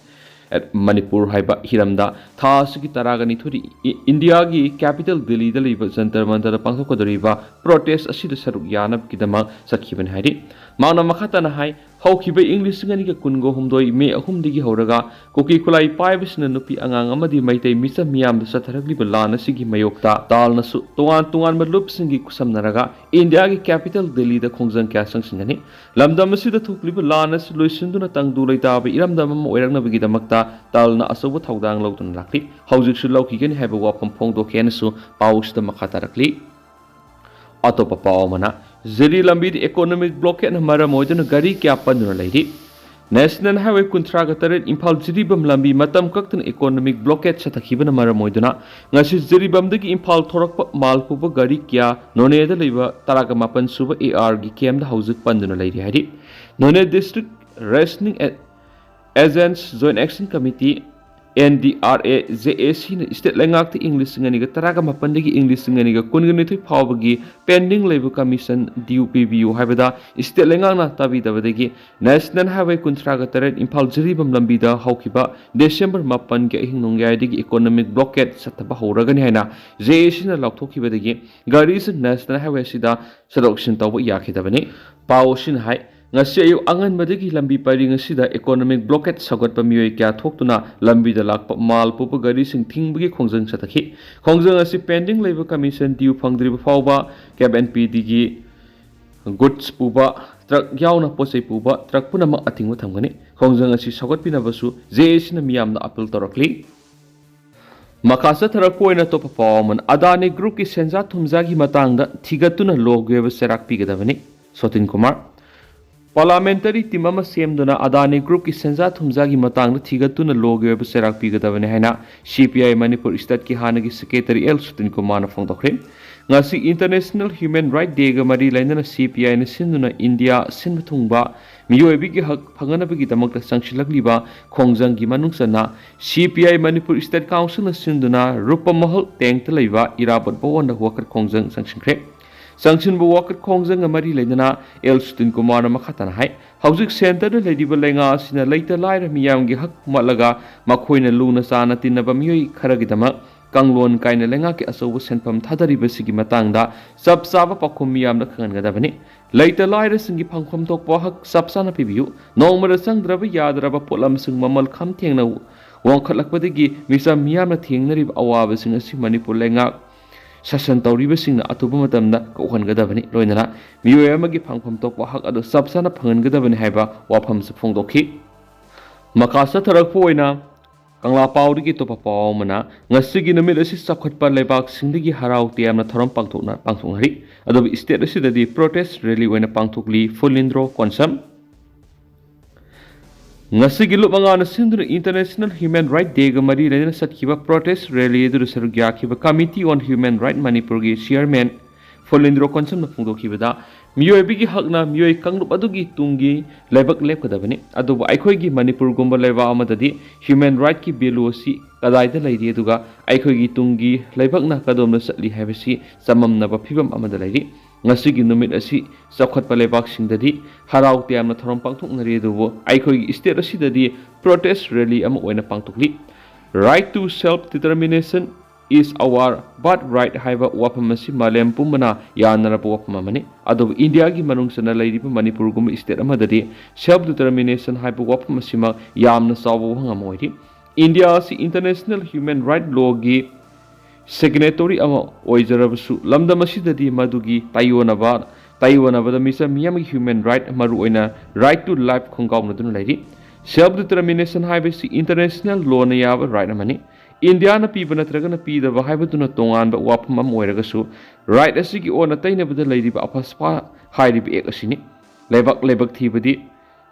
at Manipur ꯍꯥꯏꯕ ꯍꯤꯔꯝꯗ ꯊꯥ ꯑꯁꯤꯒꯤ ꯇꯔꯥꯒ ꯅꯤꯊꯣꯏꯗ ꯏ-, ꯏꯟꯗꯤꯌꯥꯒꯤ capital ꯗꯤꯜꯂꯤꯗ ꯂꯩꯕ ꯖꯟꯇꯔ ꯃꯟꯇꯔꯗ ꯄꯥꯡꯊꯣꯛꯀꯗꯧꯔꯤꯕ protest ꯑꯁꯤꯗ ꯁꯔꯨꯛ ꯌꯥꯅꯕꯒꯤꯗꯃꯛ ꯆꯠꯈꯤꯕꯅꯤ ꯍꯥꯏꯔꯤ꯫ ꯃꯍꯥꯛꯅ ꯃꯈꯥ ꯇꯥꯅ ꯍꯥꯏ, ꯍꯧꯈꯤꯕ ꯏꯪ ꯂꯤꯁꯤꯡ ꯑꯅꯤꯒ ꯀꯨꯟꯒ ꯍꯨꯝꯗꯣꯏ May ꯑꯍꯨꯝꯗꯒꯤ ꯍꯧꯔꯒ ꯀꯨꯀꯤ ꯈꯨꯠꯂꯥꯏ ꯄꯥꯏꯕꯁꯤꯡꯅ ꯅꯨꯄꯤ ꯑꯉꯥꯡ ꯑꯃꯗꯤ ꯃꯩꯇꯩ ꯃꯤꯆꯝ ꯃꯤꯌꯥꯝꯗ ꯆꯠꯊꯔꯛꯂꯤꯕ ꯂꯥꯟ ꯑꯁꯤꯒꯤ ꯃꯥꯌꯣꯛꯇ ꯇꯥꯜꯅꯁꯨ ꯇꯣꯉꯥꯟ ꯇꯣꯉꯥꯟꯕ ꯂꯨꯞꯁꯤꯡꯒꯤ ꯈꯨꯠꯁꯝꯅꯔꯒ ꯏꯟꯗꯤꯌꯥꯒꯤ capital ꯗꯤꯜꯂꯤꯗ ꯈꯣꯡꯖꯪ ꯀꯌꯥ ꯆꯪꯁꯤꯟꯒꯅꯤ꯫ ꯂꯝꯗꯝ ꯑꯁꯤꯗ ꯊꯣꯛꯂꯤꯕ ꯂꯥꯟ ꯑꯁꯤ ꯂꯣꯏꯁꯤꯟꯗꯨꯅ ꯇꯪꯗꯨ ꯂꯩꯇꯥꯕ ꯏꯔꯝꯗꯝ ꯑꯃ ꯑꯣꯏꯔꯛꯅꯕꯒꯤꯗꯃꯛꯇ ꯇꯥꯜꯅ ꯑꯆꯧꯕ ꯊꯧꯗꯥꯡ ꯂꯧꯗꯨꯅ ꯂꯥꯛꯂꯤ꯫ ꯍꯧꯖꯤꯛꯁꯨ ꯂꯧꯈꯤꯒꯅꯤ ꯍꯥꯏꯕ ꯋꯥꯐꯝ ꯐꯣꯡꯗꯣꯛꯈꯤ ꯍꯥꯏꯅꯁꯨ ꯄꯥꯎ ꯑꯁꯤꯗ ꯃꯈꯥ ꯇꯥꯔꯛꯂꯤ꯫ ꯑꯇꯣꯞꯄ ꯄꯥꯎ ꯑꯃꯅ, ꯖꯤꯔꯤ ꯂꯝꯕꯤꯗ economic blockade ꯅ ꯃꯔꯝ ꯑꯣꯏꯗꯨꯅ ꯒꯥꯔꯤ ꯀꯌꯥ ꯄꯟꯗꯨꯅ ꯂꯩꯔꯤ꯫ National Highway ꯀꯨꯟꯊ꯭ꯔꯥꯒ ꯇꯔꯦꯠ ꯏꯝꯐꯥꯜ ꯖꯤꯔꯤꯕꯥꯝ ꯂꯝꯕꯤ ꯃꯇꯝ ꯀꯛꯇꯅ economic blockade ꯆꯠꯊꯈꯤꯕꯅ ꯃꯔꯝ ꯑꯣꯏꯗꯨꯅ ꯉꯁꯤ ꯖꯤꯔꯤꯕꯥꯝꯗꯒꯤ ꯏꯝꯐꯥꯜ ꯊꯣꯔꯛꯄ ꯃꯥꯜ ꯄꯨꯕ ꯒꯥꯔꯤ ꯀꯌꯥ ꯅꯣꯅꯦꯗ ꯂꯩꯕ ꯇꯔꯥꯒ ꯃꯥꯄꯟ ꯁꯨꯕ AR ꯒꯤ camp ꯗ ꯍꯧꯖꯤꯛ ꯄꯟꯗꯨꯅ ꯂꯩꯔꯤ ꯍꯥꯏꯔꯤ꯫ ꯅꯣꯅꯦ District Rationing Agents Joint Action Committee, NDRA, JAC ꯅ state ꯂꯩꯉꯥꯛꯇ ꯏꯪ ꯂꯤꯁꯤꯡ ꯑꯅꯤꯒ ꯇꯔꯥꯒ ꯃꯥꯄꯟꯗꯒꯤ ꯏꯪ ꯂꯤꯁꯤꯡ ꯑꯅꯤꯒ ꯀꯨꯟꯒ ꯅꯤꯊꯣꯏ ꯐꯥꯎꯕꯒꯤ pending ꯂꯩꯕ commission due ꯄꯤꯕꯤꯌꯨ ꯍꯥꯏꯕꯗ state ꯂꯩꯉꯥꯛꯅ ꯇꯥꯕꯤꯗꯕꯗꯒꯤ National Highway ꯀꯨꯟꯊ꯭ꯔꯥꯒ ꯇꯔꯦꯠ ꯏꯝꯐꯥꯜ ꯖꯤꯔꯤꯕꯥꯝ ꯂꯝꯕꯤꯗ ꯍꯧꯈꯤꯕ December ꯃꯥꯄꯟꯒꯤ ꯑꯍꯤꯡ ꯅꯣꯡꯌꯥꯏꯗꯒꯤ economic blockade ꯆꯠꯊꯕ ꯍꯧꯔꯒꯅꯤ ꯍꯥꯏꯅ JAC ꯅ ꯂꯥꯎꯊꯣꯛꯈꯤꯕꯗꯒꯤ ꯒꯥꯔꯤꯁꯤꯡ National Highway ꯑꯁꯤꯗ ꯆꯠꯊꯣꯛ ꯆꯠꯁꯤꯟ ꯇꯧꯕ ꯌꯥꯈꯤꯗꯕꯅꯤ꯫ ꯄꯥꯎ ꯑꯁꯤꯅ ꯍꯥꯏ, ꯉꯁꯤ ꯑꯌꯨꯛ ꯑꯉꯟꯕꯗꯒꯤ ꯂꯝꯕꯤ ꯄꯔꯤꯡ ꯑꯁꯤꯗ economic blockade ꯁꯧꯒꯠꯄ ꯃꯤꯑꯣꯏ ꯀꯌꯥ ꯊꯣꯛꯇꯨꯅ ꯂꯝꯕꯤꯗ ꯂꯥꯛꯄ ꯃꯥꯜ ꯄꯨꯕ ꯒꯥꯔꯤꯁꯤꯡ ꯊꯤꯡꯕꯒꯤ ꯈꯣꯡꯖꯪ ꯆꯠꯊꯈꯤ꯫ ꯈꯣꯡꯖꯪ ꯑꯁꯤ pending ꯂꯩꯕ commission due ꯐꯪꯗ꯭ꯔꯤꯕ ꯐꯥꯎꯕ ꯀꯦꯞ ꯑꯦꯟ ꯄꯤ ꯗꯤꯒꯤ goods ꯄꯨꯕ ꯇ꯭ꯔꯛ ꯌꯥꯎꯅ ꯄꯣꯠꯆꯩ ꯄꯨꯕ ꯇ꯭ꯔꯛ ꯄꯨꯝꯅꯃꯛ ꯑꯊꯤꯡꯕ ꯊꯝꯒꯅꯤ꯫ ꯈꯣꯡꯖꯪ ꯑꯁꯤ ꯁꯧꯒꯠꯄꯤꯅꯕꯁꯨ ꯖꯦ ꯑꯦ ꯁꯤꯅ ꯃꯤꯌꯥꯝꯗ appeal ꯇꯧꯔꯛꯂꯤ꯫ ꯃꯈꯥ ꯆꯠꯊꯔꯛꯄ ꯑꯣꯏꯅ ꯑꯇꯣꯞꯄ ꯄꯥꯎ ꯑꯃꯅ, ꯑꯗꯥꯅꯤ groupꯀꯤ ꯁꯦꯟꯖꯥ ꯊꯨꯝꯖꯥꯒꯤ ꯃꯇꯥꯡꯗ ꯊꯤꯒꯠꯇꯨꯅ ꯂꯣꯒꯤ ꯑꯣꯏꯕ ꯆꯩꯔꯥꯛ ꯄꯤꯒꯗꯕꯅꯤ, ꯁꯣꯇꯤꯟ ꯀꯨꯃꯥꯔ꯫ Parliamentary team ꯑꯃ ꯁꯦꯝꯗꯨꯅ ꯑꯗꯥꯅꯤ groupꯀꯤ ꯁꯦꯟꯖꯥ ꯊꯨꯝꯖꯥꯒꯤ ꯃꯇꯥꯡꯗ ꯊꯤꯒꯠꯇꯨꯅ ꯂꯣꯒꯤ ꯑꯣꯏꯕ ꯆꯩꯔꯥꯛ ꯄꯤꯒꯗꯕꯅꯤ ꯍꯥꯏꯅ ꯁꯤ ꯄꯤ ꯑꯥꯏ ꯃꯅꯤꯄꯨꯔ stateꯀꯤ ꯍꯥꯟꯅꯒꯤ secretary ꯑꯦꯜ ꯁꯣꯇꯤꯟ ꯀꯨꯃꯥꯔꯅ ꯐꯣꯡꯗꯣꯛꯈ꯭ꯔꯦ꯫ ꯉꯁꯤ International Human Right Dayꯒ ꯃꯔꯤ ꯂꯩꯅꯅ ꯁꯤ ꯄꯤ ꯑꯥꯏꯅ ꯁꯤꯟꯗꯨꯅ ꯏꯟꯗꯤꯌꯥ ꯁꯤꯟꯕ ꯊꯨꯡꯕ ꯃꯤꯑꯣꯏꯕꯒꯤ ꯍꯛ ꯐꯪꯅꯅꯕꯒꯤꯗꯃꯛꯇ ꯆꯪꯁꯤꯜꯂꯛꯂꯤꯕ ꯈꯣꯡꯖꯪꯒꯤ ꯃꯅꯨꯡ ꯆꯟꯅ ꯁꯤ ꯄꯤ ꯑꯥꯏ ꯃꯅꯤꯄꯨꯔ state councilꯅ ꯁꯤꯟꯗꯨꯅ ꯔꯨꯄꯃꯍꯜ ꯇꯦꯡꯇ ꯂꯩꯕ ꯏꯔꯥꯕꯣꯠ ꯚꯋꯟꯗ ꯋꯥꯀꯠ ꯈꯣꯡꯖꯪ ꯆꯪꯁꯤꯟꯈ꯭ꯔꯦ꯫ ꯆꯪꯁꯤꯟꯕ ꯋꯥꯀꯠ ꯈꯣꯡꯖꯪꯒ ꯃꯔꯤ ꯂꯩꯅꯅ ꯑꯦꯜ ꯁꯨꯇꯤꯟ ꯀꯨꯃꯥꯔꯅ ꯃꯈꯥ ꯇꯥꯅ ꯍꯥꯏ, ꯍꯧꯖꯤꯛ centreꯗ ꯂꯩꯔꯤꯕ ꯂꯩꯉꯥꯛ ꯑꯁꯤꯅ ꯂꯩꯇ ꯂꯥꯏꯔ ꯃꯤꯌꯥꯝꯒꯤ ꯍꯛ ꯃꯠꯂꯒ ꯃꯈꯣꯏꯅ ꯂꯨꯅ ꯆꯥꯟꯅ ꯇꯤꯟꯅꯕ ꯃꯤꯑꯣꯏ ꯈꯔꯒꯤꯗꯃꯛ ꯀꯥꯡꯂꯣꯟ ꯀꯥꯏꯅ ꯂꯩꯉꯥꯛꯀꯤ ꯑꯆꯧꯕ ꯁꯦꯟꯐꯝ ꯊꯥꯗꯔꯤꯕꯁꯤꯒꯤ ꯃꯇꯥꯡꯗ ꯆꯞ ꯆꯥꯕ ꯄꯥꯎꯈꯨꯝ ꯃꯤꯌꯥꯝꯗ ꯈꯪꯍꯟꯒꯗꯕꯅꯤ꯫ ꯂꯩꯇ ꯂꯥꯏꯔꯁꯤꯡꯒꯤ ꯐꯪꯐꯝ ꯊꯣꯛꯄ ꯍꯛ ꯆꯞ ꯆꯥꯅ ꯄꯤꯕꯤꯌꯨ꯫ ꯅꯣꯡꯃꯗ ꯆꯪꯗ꯭ꯔꯕ ꯌꯥꯗ꯭ꯔꯕ ꯄꯣꯠꯂꯝꯁꯤꯡ ꯃꯃꯜ ꯈꯝ ꯊꯦꯡꯅ ꯋꯥꯡꯈꯠꯂꯛꯄꯗꯒꯤ ꯃꯤꯆꯝ ꯃꯤꯌꯥꯝꯅ ꯊꯦꯡꯅꯔꯤꯕ ꯑꯋꯥꯕꯁꯤꯡ ꯑꯁꯤ ꯃꯅꯤꯄꯨꯔ ꯂꯩꯉꯥꯛ ꯁꯥꯁꯟ ꯇꯧꯔꯤꯕꯁꯤꯡꯅ ꯑꯊꯨꯕ ꯃꯇꯝꯗ ꯀꯣꯛꯍꯟꯒꯗꯕꯅꯤ꯫ ꯂꯣꯏꯅꯅ ꯃꯤꯑꯣꯏ ꯑꯃꯒꯤ ꯐꯪꯐꯝ ꯊꯣꯛꯄ ꯍꯛ ꯑꯗꯨ ꯆꯞ ꯆꯥꯅ ꯐꯪꯍꯟꯒꯗꯕꯅꯤ ꯍꯥꯏꯕ ꯋꯥꯐꯝꯁꯨ ꯐꯣꯡꯗꯣꯛꯈꯤ꯫ ꯃꯈꯥ ꯆꯠꯊꯔꯛꯄ ꯑꯣꯏꯅ ꯀꯪꯂꯥ ꯄꯥꯎꯗꯒꯤ ꯑꯇꯣꯞꯄ ꯄꯥꯎ ꯑꯃꯅ, ꯉꯁꯤꯒꯤ ꯅꯨꯃꯤꯠ ꯑꯁꯤ ꯆꯥꯎꯈꯠꯄ ꯂꯩꯕꯥꯛꯁꯤꯡꯗꯒꯤ ꯍꯔꯥꯎ ꯇꯌꯥꯝꯅ ꯊꯧꯔꯝ ꯄꯥꯡꯊꯣꯛꯅ-, ꯄꯥꯡꯊꯣꯛꯅꯔꯤ꯫ ꯑꯗꯨꯕꯨ state ꯑꯁꯤꯗꯗꯤ protest rally ꯑꯣꯏꯅ ꯄꯥꯡꯊꯣꯛꯂꯤ꯫ ꯐꯨꯂꯤꯟꯗ꯭ꯔꯣ ꯀꯣꯟꯁꯝ꯫ ꯉꯁꯤꯒꯤ ꯂꯨꯞ ꯃꯉꯥꯅ ꯁꯤꯟꯗꯨꯅ International Human Right Dayꯒ ꯃꯔꯤ ꯂꯩꯅꯅ ꯆꯠꯈꯤꯕ protest rally ꯑꯗꯨꯗ ꯁꯔꯨꯛ ꯌꯥꯈꯤꯕ Committee on Human Right ꯃꯅꯤꯄꯨꯔꯒꯤ chairman ꯐꯨꯂꯤꯟꯗ꯭ꯔꯣ ꯀꯣꯟꯁꯝꯅ ꯐꯣꯡꯗꯣꯛꯈꯤꯕꯗ, ꯃꯤꯑꯣꯏꯕꯒꯤ ꯍꯛꯅ ꯃꯤꯑꯣꯏ ꯀꯥꯡꯂꯨꯞ ꯑꯗꯨꯒꯤ ꯇꯨꯡꯒꯤ ꯂꯩꯕꯥꯛ ꯂꯦꯞꯀꯗꯕꯅꯤ꯫ ꯑꯗꯨꯕꯨ ꯑꯩꯈꯣꯏꯒꯤ ꯃꯅꯤꯄꯨꯔꯒꯨꯝꯕ ꯂꯩꯕꯥꯛ ꯑꯃꯗꯗꯤ human rightꯀꯤ value ꯑꯁꯤ ꯀꯗꯥꯏꯗ ꯂꯩꯔꯤ, ꯑꯗꯨꯒ ꯑꯩꯈꯣꯏꯒꯤ ꯇꯨꯡꯒꯤ ꯂꯩꯕꯥꯛꯅ ꯀꯗꯣꯝꯗ ꯆꯠꯂꯤ ꯍꯥꯏꯕꯁꯤ ꯆꯃꯝꯅꯕ ꯐꯤꯕꯝ ꯑꯃꯗ ꯂꯩꯔꯤ꯫ ꯉꯁꯤꯒꯤ ꯅꯨꯃꯤꯠ ꯑꯁꯤ ꯆꯥꯎꯈꯠꯄ ꯂꯩꯕꯥꯛꯁꯤꯡꯗꯗꯤ ꯍꯔꯥꯎ ꯇꯌꯥꯝꯅ ꯊꯧꯔꯝ ꯄꯥꯡꯊꯣꯛꯅꯔꯤ, ꯑꯗꯨꯕꯨ ꯑꯩꯈꯣꯏꯒꯤ state ꯑꯁꯤꯗꯗꯤ protest rally ꯑꯃ ꯑꯣꯏꯅ ꯄꯥꯡꯊꯣꯛꯂꯤ꯫ Right to self determination is our birthright" ꯍꯥꯏꯕ ꯋꯥꯐꯝ ꯑꯁꯤ ꯃꯥꯂꯦꯝ ꯄꯨꯝꯕꯅ ꯌꯥꯅꯔꯕ ꯋꯥꯐꯝ ꯑꯃꯅꯤ꯫ ꯑꯗꯨꯕꯨ ꯏꯟꯗꯤꯌꯥꯒꯤ ꯃꯅꯨꯡ ꯆꯟꯅ ꯂꯩꯔꯤꯕ ꯃꯅꯤꯄꯨꯔꯒꯨꯝꯕ state ꯑꯃꯗꯗꯤ self determination ꯍꯥꯏꯕ ꯋꯥꯐꯝ ꯑꯁꯤꯃꯛ ꯌꯥꯝꯅ ꯆꯥꯎꯕ ꯋꯥꯍꯪ ꯑꯃ ꯑꯣꯏꯔꯤ꯫ ꯏꯟꯗꯤꯌꯥ ꯑꯁꯤ international human right lawꯒꯤ signatory ꯑꯃ ꯑꯣꯏꯖꯔꯕꯁꯨ, ꯂꯝꯗꯝ ꯑꯁꯤꯗꯗꯤ ꯃꯗꯨꯒꯤ ꯇꯥꯏꯌꯣꯟꯅꯕ ꯇꯥꯏꯌꯣꯟꯅꯕꯗ ꯃꯤꯆꯝ ꯃꯤꯌꯥꯝꯒꯤ human right, ꯃꯔꯨꯑꯣꯏꯅ right to life ꯈꯣꯡꯒꯥꯎꯅꯗꯨꯅ ꯂꯩꯔꯤ꯫ Self determination ꯍꯥꯏꯕꯁꯤ international lawꯅ ꯌꯥꯕ right ꯑꯃꯅꯤ꯫ ꯏꯟꯗꯤꯌꯥꯅ ꯄꯤꯕ ꯅꯠꯇ꯭ꯔꯒꯅ ꯄꯤꯗꯕ ꯍꯥꯏꯕꯗꯨꯅ ꯇꯣꯉꯥꯟꯕ ꯋꯥꯐꯝ ꯑꯃ ꯑꯣꯏꯔꯒꯁꯨ, right ꯑꯁꯤꯒꯤ ꯑꯣꯟꯅ ꯇꯩꯅꯕꯗ ꯂꯩꯔꯤꯕ ꯑꯐꯁꯄꯥ ꯍꯥꯏꯔꯤꯕ act ꯑꯁꯤꯅꯤ꯫ ꯂꯩꯕꯥꯛ ꯂꯥꯏꯕꯛ ꯊꯤꯕꯗꯤ,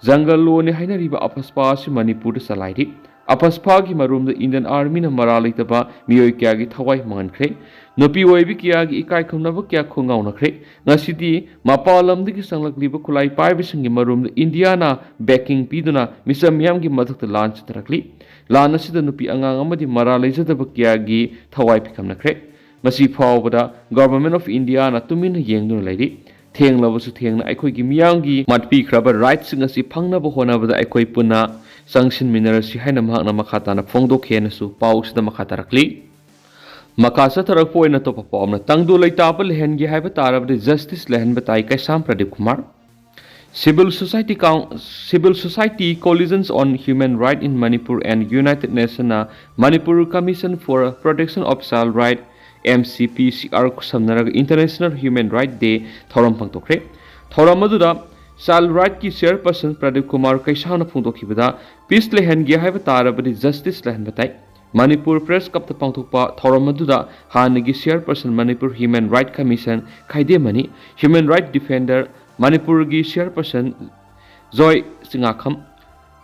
jungle lawꯅꯤ ꯍꯥꯏꯅꯔꯤꯕ ꯑꯐꯁꯄꯥ ꯑꯁꯤ ꯃꯅꯤꯄꯨꯔꯗ ꯆꯂꯥꯏꯔꯤ꯫ ꯑꯐꯁꯄꯥꯒꯤ ꯃꯔꯨꯝꯗ Indian Armyꯅ ꯃꯔꯥ ꯂꯩꯇꯕ ꯃꯤꯑꯣꯏ ꯀꯌꯥꯒꯤ ꯊꯋꯥꯏ ꯃꯥꯡꯍꯟꯈ꯭ꯔꯦ꯫ ꯅꯨꯄꯤ ꯑꯣꯏꯕꯤ ꯀꯌꯥꯒꯤ ꯏꯀꯥꯏ ꯈꯨꯝꯅꯕ ꯀꯌꯥ ꯈꯣꯡꯒꯥꯎꯅꯈ꯭ꯔꯦ꯫ ꯉꯁꯤꯗꯤ ꯃꯄꯥꯟ ꯂꯝꯗꯒꯤ ꯆꯪꯂꯛꯂꯤꯕ ꯈꯨꯠꯂꯥꯏ ꯄꯥꯏꯕꯁꯤꯡꯒꯤ ꯃꯔꯨꯝꯗ ꯏꯟꯗꯤꯌꯥꯅ backing ꯄꯤꯗꯨꯅ ꯃꯤꯆꯝ ꯃꯤꯌꯥꯝꯒꯤ ꯃꯊꯛꯇ ꯂꯥꯟ ꯆꯠꯊꯔꯛꯂꯤ꯫ ꯂꯥꯟ ꯑꯁꯤꯗ ꯅꯨꯄꯤ ꯑꯉꯥꯡ ꯑꯃꯗꯤ ꯃꯔꯥ ꯂꯩꯖꯗꯕ ꯀꯌꯥꯒꯤ ꯊꯋꯥꯏ ꯄꯤꯈꯝꯅꯈ꯭ꯔꯦ꯫ ꯉꯁꯤ ꯐꯥꯎꯕꯗ Government of Indiaꯅ ꯇꯨꯃꯤꯟꯅ ꯌꯦꯡꯗꯨꯅ ꯂꯩꯔꯤ꯫ ꯊꯦꯡꯂꯕꯁꯨ ꯊꯦꯡꯅ ꯑꯩꯈꯣꯏꯒꯤ ꯃꯤꯌꯥꯝꯒꯤ ꯃꯠꯄꯤꯈ꯭ꯔꯕ rightꯁꯤꯡ ꯑꯁꯤ ꯐꯪꯅꯕ ꯍꯣꯠꯅꯕꯗ ꯑꯩꯈꯣꯏ ꯄꯨꯟꯅ ꯆꯪꯁꯤꯟꯃꯤꯟꯅꯔꯁꯤ ꯍꯥꯏꯅ ꯃꯍꯥꯛꯅ ꯃꯈꯥ ꯇꯥꯅ ꯐꯣꯡꯗꯣꯛꯈꯤ ꯍꯥꯏꯅꯁꯨ ꯄꯥꯎꯁꯤꯗ ꯃꯈꯥ ꯇꯥꯔꯛꯂꯤ꯫ ꯃꯈꯥ ꯆꯠꯊꯔꯛꯄ ꯑꯣꯏꯅ ꯑꯇꯣꯞꯄ ꯄꯥꯎ ꯑꯃꯅ, ꯇꯪꯗꯨ ꯂꯩꯇꯥꯕ ꯂꯩꯍꯟꯒꯦ ꯍꯥꯏꯕ ꯇꯥꯔꯕꯗꯤ justice ꯂꯩꯍꯟꯕ ꯇꯥꯏ, ꯀꯩꯁꯥꯝ Pradeep Kumar. Civil Society Coun-, Civil Society Coalitions on Human Right in Manipur and United Nationsꯅ Manipur Commission for Protection of Child Right, M C P C R, ꯈꯨꯠꯁꯝꯅꯔꯒ International Human Right Day ꯊꯧꯔꯝ ꯄꯥꯡꯊꯣꯛꯈ꯭ꯔꯦ꯫ ꯊꯧꯔꯝ ꯑꯗꯨꯗ Child Rightꯀꯤ chairperson Pradeep Kumar ꯀꯩꯁꯥꯝꯅ ꯐꯣꯡꯗꯣꯛꯈꯤꯕꯗ, peace ꯂꯩꯍꯟꯒꯦ ꯍꯥꯏꯕ ꯇꯥꯔꯕꯗꯤ justice ꯂꯩꯍꯟꯕ ꯇꯥꯏ꯫ Manipur press clubꯇ ꯄꯥꯡꯊꯣꯛꯄ ꯊꯧꯔꯝ ꯑꯗꯨꯗ ꯍꯥꯟꯅꯒꯤ chairperson Manipur Human Right Commission ꯈꯥꯏꯗꯦꯝ ꯑꯅꯤ, human right defender ꯃꯅꯤꯄꯨꯔꯒꯤ chairperson ꯖꯣꯏ ꯆꯤꯉꯥꯈꯝ,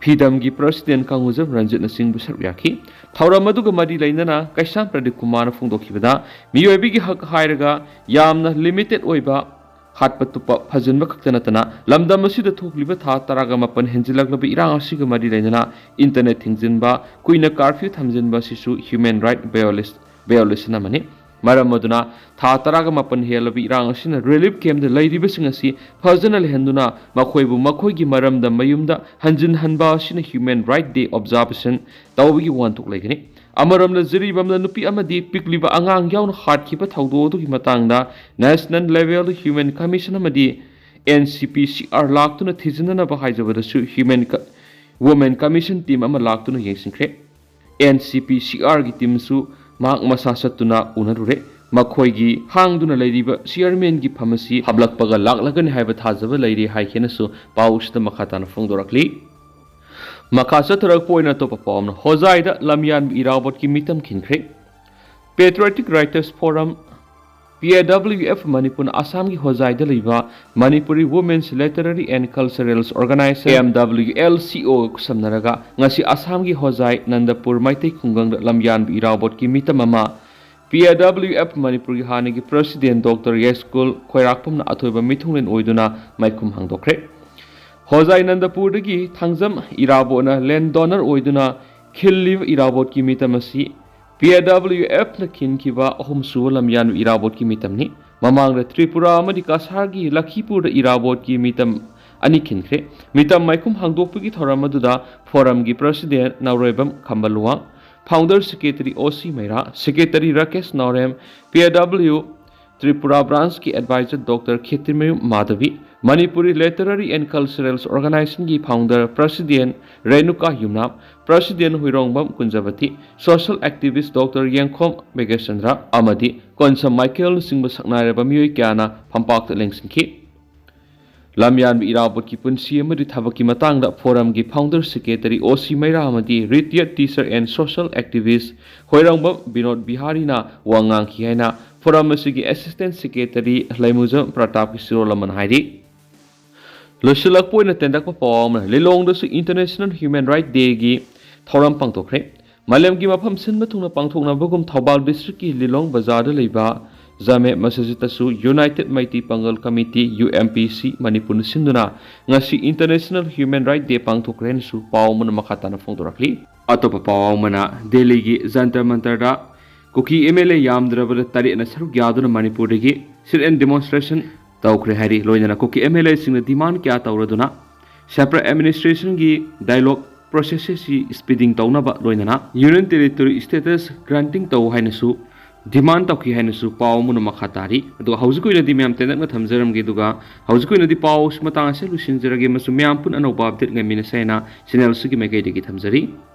ꯐꯤꯗꯝꯒꯤ president ꯀꯥꯡꯉꯨꯖꯝ ꯔꯟꯖꯤꯠꯅꯆꯤꯡꯕ ꯁꯔꯨꯛ ꯌꯥꯈꯤ꯫ ꯊꯧꯔꯝ ꯑꯗꯨꯒ ꯃꯔꯤ ꯂꯩꯅꯅ ꯀꯩꯁꯥꯝ ꯄ꯭ꯔꯗꯤꯞ ꯀꯨꯃꯥꯔꯅ ꯐꯣꯡꯗꯣꯛꯈꯤꯕꯗ, ꯃꯤꯑꯣꯏꯕꯒꯤ ꯍꯛ ꯍꯥꯏꯔꯒ ꯌꯥꯝꯅ limited ꯑꯣꯏꯕ, ꯍꯥꯠꯄ ꯇꯨꯞꯄ, ꯐꯥꯖꯤꯟꯕ ꯈꯛꯇ ꯅꯠꯇꯅ, ꯂꯝꯗꯝ ꯑꯁꯤꯗ ꯊꯣꯛꯂꯤꯕ ꯊꯥ ꯇꯔꯥꯒ ꯃꯥꯄꯟ ꯍꯦꯟꯖꯤꯜꯂꯛꯂꯕ ꯏꯔꯥꯡ ꯑꯁꯤꯒ ꯃꯔꯤ ꯂꯩꯅꯅ internet ꯊꯤꯡꯖꯤꯟꯕ, ꯀꯨꯏꯅ curfew ꯊꯝꯖꯤꯟꯕ ꯑꯁꯤꯁꯨ human right viola-, violation ꯑꯃꯅꯤ꯫ ꯃꯔꯝ ꯑꯗꯨꯅ ꯊꯥ ꯇꯔꯥꯒ ꯃꯥꯄꯟ ꯍꯦꯜꯂꯕ ꯏꯔꯥꯡ ꯑꯁꯤꯅ relief campꯇ ꯂꯩꯔꯤꯕꯁꯤꯡ ꯑꯁꯤ ꯐꯖꯅ ꯂꯩꯍꯟꯗꯨꯅ ꯃꯈꯣꯏꯕꯨ ꯃꯈꯣꯏꯒꯤ ꯃꯔꯝꯗ ꯃꯌꯨꯝꯗ ꯍꯟꯖꯤꯟꯍꯟꯕ ꯑꯁꯤꯅ Human Right Day observation ꯇꯧꯕꯒꯤ ꯋꯥꯍꯟꯊꯣꯛ ꯂꯩꯒꯅꯤ꯫ ꯑꯃꯔꯣꯝꯗ, ꯖꯤꯔꯤꯕꯥꯝꯗ ꯅꯨꯄꯤ ꯑꯃꯗꯤ ꯄꯤꯛꯂꯤꯕ ꯑꯉꯥꯡ ꯌꯥꯎꯅ ꯍꯥꯠꯈꯤꯕ ꯊꯧꯗꯣꯛ ꯑꯗꯨꯒꯤ ꯃꯇꯥꯡꯗ National Level Human Commission ꯑꯃꯗꯤ N C P C R ꯂꯥꯛꯇꯨꯅ ꯊꯤꯖꯤꯟꯅꯅꯕ ꯍꯥꯏꯖꯕꯗꯁꯨ Human Women Commission team ꯑꯃ ꯂꯥꯛꯇꯨꯅ ꯌꯦꯡꯁꯤꯟꯈ꯭ꯔꯦ꯫ N C P C R ꯒꯤ teamꯁꯨ ꯃꯍꯥꯛ ꯃꯁꯥ ꯆꯠꯇꯨꯅ ꯎꯅꯔꯨꯔꯦ꯫ ꯃꯈꯣꯏꯒꯤ ꯍꯥꯡꯗꯨꯅ ꯂꯩꯔꯤꯕ chairman ꯒꯤ ꯐꯝ ꯑꯁꯤ ꯍꯥꯞꯂꯛꯄꯒ ꯂꯥꯛꯂꯒꯅꯤ ꯍꯥꯏꯕ ꯊꯥꯖꯕ ꯂꯩꯔꯤ ꯍꯥꯏꯈꯤꯅꯁꯨ ꯄꯥꯎꯁꯤꯗ ꯃꯈꯥ ꯇꯥꯅ ꯐꯣꯡꯗꯣꯔꯛꯂꯤ꯫ ꯃꯈꯥ ꯆꯠꯊꯔꯛꯄ ꯑꯣꯏꯅ ꯑꯇꯣꯞꯄ ꯄꯥꯎ ꯑꯃꯅ, ꯍꯣꯖꯥꯏꯗ ꯂꯝꯌꯥꯟꯕ ꯏꯔꯥꯕꯣꯠꯀꯤ ꯃꯤꯇꯝ ꯈꯤꯟꯈ꯭ꯔꯦ꯫ Patriotic Writers Forum, P A W F ꯃꯅꯤꯄꯨꯔꯅ ꯑꯁꯥꯝꯒꯤ ꯍꯣꯖꯥꯏꯗ ꯂꯩꯕ Manipuri Women's Literary and Cultural Organization, M W L C O ꯒ ꯈꯨꯠꯁꯝꯅꯔꯒ ꯉꯁꯤ ꯑꯁꯥꯝꯒꯤ ꯍꯣꯖꯥꯏ ꯅꯟꯗꯄꯨꯔ ꯃꯩꯇꯩ ꯈꯨꯡꯒꯪꯗ ꯂꯝꯌꯥꯟꯕ ꯏꯔꯥꯕꯣꯠꯀꯤ ꯃꯤꯇꯝ ꯑꯃ P A W F ꯃꯅꯤꯄꯨꯔꯒꯤ ꯍꯥꯟꯅꯒꯤ president Doctor ꯌꯥꯏꯁꯀꯨꯜ ꯈꯣꯏꯔꯥꯛꯄꯝꯅ ꯑꯊꯣꯏꯕ ꯃꯤꯊꯨꯡꯂꯦꯟ ꯑꯣꯏꯗꯨꯅ ꯃꯥꯏꯈꯨꯝ ꯍꯥꯡꯗꯣꯛꯈ꯭ꯔꯦ꯫ ꯍꯣꯖꯥꯏ ꯅꯟꯗꯄꯨꯔꯗꯒꯤ ꯊꯥꯡꯖꯝ ꯏꯔꯥꯕꯣꯠꯅ land donor ꯑꯣꯏꯗꯨꯅ ꯈꯤꯜꯂꯤꯕ ꯏꯔꯥꯕꯣꯠꯀꯤ ꯃꯤꯇꯝ ꯑꯁꯤ P A W F ꯅ ꯈꯤꯟꯈꯤꯕ ꯑꯍꯨꯝꯁꯨꯕ ꯂꯝꯌꯥꯟꯕ ꯏꯔꯥꯕꯣꯠꯀꯤ ꯃꯤꯇꯝꯅꯤ꯫ ꯃꯃꯥꯡꯗ ꯇ꯭ꯔꯤꯄꯨꯔꯥ ꯑꯃꯗꯤ ꯀꯁꯥꯔꯒꯤ ꯂꯈꯤꯄꯨꯔꯗ ꯏꯔꯥꯕꯣꯠꯀꯤ ꯃꯤꯇꯝ ꯑꯅꯤ ꯈꯤꯟꯈ꯭ꯔꯦ꯫ ꯃꯤꯇꯝ ꯃꯥꯏꯈꯨꯝ ꯍꯥꯡꯗꯣꯛꯄꯒꯤ ꯊꯧꯔꯝ ꯑꯗꯨꯗ Forum ꯒꯤ president ꯅꯥꯎꯔꯦꯝꯕꯝ Khamba Luwang, founder secretary O C ꯃꯩꯔꯥ, secretary Rakesh Naorem, P A W Tripura branch ꯀꯤ advisor Doctor Khetrimayum Madhabi, Manipuri Literary and Cultural Organization ꯒꯤ founder president ꯔꯦꯅꯨꯀꯥ ꯌꯨꯝꯅꯥꯝ, president ꯍꯨꯏꯔꯣꯡꯕꯝ ꯀꯨꯟꯖꯕꯇꯤ, social activist Doctor ꯌꯦꯡꯈꯣꯝ ꯃꯦꯘꯆꯟꯗ꯭ꯔ ꯑꯃꯗꯤ ꯀꯣꯟꯁꯝ ꯃꯥꯏꯀꯦꯜꯅꯆꯤꯡꯕ ꯁꯛꯅꯥꯏꯔꯕ ꯃꯤꯑꯣꯏ ꯀꯌꯥꯅ ꯐꯝꯄꯥꯛꯇ ꯂꯦꯡꯁꯤꯟꯈꯤ꯫ ꯂꯝꯌꯥꯟꯕ ꯏꯔꯥꯕꯣꯠꯀꯤ ꯄꯨꯟꯁꯤ ꯑꯃꯗꯤ ꯊꯕꯛꯀꯤ ꯃꯇꯥꯡꯗ Forum ꯒꯤ founder secretary O C ꯃꯩꯔꯥ ꯑꯃꯗꯤ retired teacher and social activist ꯍꯣꯏꯔꯣꯡꯕꯝ Vinod ꯕꯤꯍꯥꯔꯤꯅ ꯋꯥ ꯉꯥꯡꯈꯤ ꯍꯥꯏꯅ Forum ꯑꯁꯤꯒꯤ assistant secretary ꯂꯩꯃꯨꯖꯝ ꯄ꯭ꯔꯇꯥꯞ ꯀꯤꯁꯣꯔ ꯂꯃꯟ ꯍꯥꯏꯔꯤ꯫ ꯂꯣꯏꯁꯤꯜꯂꯛꯄ ꯑꯣꯏꯅ ꯇꯦꯟꯇꯛꯄ ꯄꯥꯎ ꯑꯃꯅ, ꯂꯤꯂꯣꯡꯗꯁꯨ International Human Rights Day ꯒꯤ ꯊꯧꯔꯝ ꯄꯥꯡꯊꯣꯛꯈ꯭ꯔꯦ꯫ ꯃꯥꯂꯦꯝꯒꯤ ꯃꯐꯝ ꯁꯤꯟꯕ ꯊꯨꯡꯅ ꯄꯥꯡꯊꯣꯛꯅꯕꯒꯨꯝ ꯊꯧꯕꯥꯜ district ꯀꯤ ꯂꯤꯂꯣꯡ ꯕꯖꯥꯔꯗ ꯂꯩꯕ ꯖꯥꯃꯦ ꯃꯁꯖꯤꯗꯇꯁꯨ United Meitei Pangal Committee, U M P C, ꯃꯅꯤꯄꯨꯔꯅ ꯁꯤꯟꯗꯨꯅ ꯉꯁꯤ International Human Rights Day ꯄꯥꯡꯊꯣꯛꯈ꯭ꯔꯦ ꯍꯥꯏꯅꯁꯨ ꯄꯥꯎ ꯑꯃꯅ ꯃꯈꯥ ꯇꯥꯅ ꯐꯣꯡꯗꯣꯔꯛꯂꯤ꯫ ꯑꯇꯣꯞꯄ ꯄꯥꯎ ꯑꯃꯅ, ꯗꯦꯜꯂꯤꯒꯤ ꯖꯟꯇꯔ ꯃꯟꯇꯔꯗ ꯀꯨꯀꯤ M L A ꯌꯥꯝꯗ꯭ꯔꯕꯗ ꯇꯔꯦꯠꯅ ꯁꯔꯨꯛ ꯌꯥꯗꯨꯅ ꯃꯅꯤꯄꯨꯔꯗꯒꯤ sit-in demonstration ꯇꯧꯈ꯭ꯔꯦ ꯍꯥꯏꯔꯤ꯫ ꯂꯣꯏꯅꯅ ꯀꯨꯀꯤ M L A ꯁꯤꯡꯅ demand ꯀꯌꯥ ꯇꯧꯔꯗꯨꯅ separate administration ꯒꯤ dialogue ꯄ꯭ꯔꯣꯁꯦꯁꯁꯤ ꯁ꯭ꯄꯤꯗꯤꯡ ꯇꯧꯅꯕ ꯂꯣꯏꯅꯅ ꯌꯨꯅꯤꯌꯟ ꯇꯦꯔꯤꯇꯣꯔꯤ ꯁ꯭ꯇꯦꯇꯁ ꯒ꯭ꯔꯥꯟꯇꯤꯡ ꯇꯧ ꯍꯥꯏꯅꯁꯨ ꯗꯤꯃꯥꯟ ꯇꯧꯈꯤ ꯍꯥꯏꯅꯁꯨ ꯄꯥꯎ ꯑꯃꯅ ꯃꯈꯥ ꯇꯥꯔꯤ꯫ ꯑꯗꯨꯒ ꯍꯧꯖꯤꯛꯀꯤ ꯑꯣꯏꯅꯗꯤ ꯃꯌꯥꯝ ꯇꯦꯟꯇꯛꯅ ꯊꯝꯖꯔꯝꯒꯦ꯫ ꯑꯗꯨꯒ ꯍꯧꯖꯤꯛꯀꯤ ꯑꯣꯏꯅꯗꯤ ꯄꯥꯎ ꯃꯇꯥꯡ ꯑꯁꯤ ꯂꯣꯏꯁꯤꯟꯖꯔꯒꯦ ꯑꯃꯁꯨꯡ ꯃꯌꯥꯝ ꯄꯨꯟꯅ ꯑꯅꯧꯕ ꯑꯞꯗꯦꯠ ꯉꯥꯏꯃꯤꯟꯅꯁꯦ ꯍꯥꯏꯅ ꯆꯦꯅꯦꯜ ꯑꯁꯤꯒꯤ ꯃꯥꯏꯀꯩꯗꯒꯤ ꯊꯝꯖꯔꯤ꯫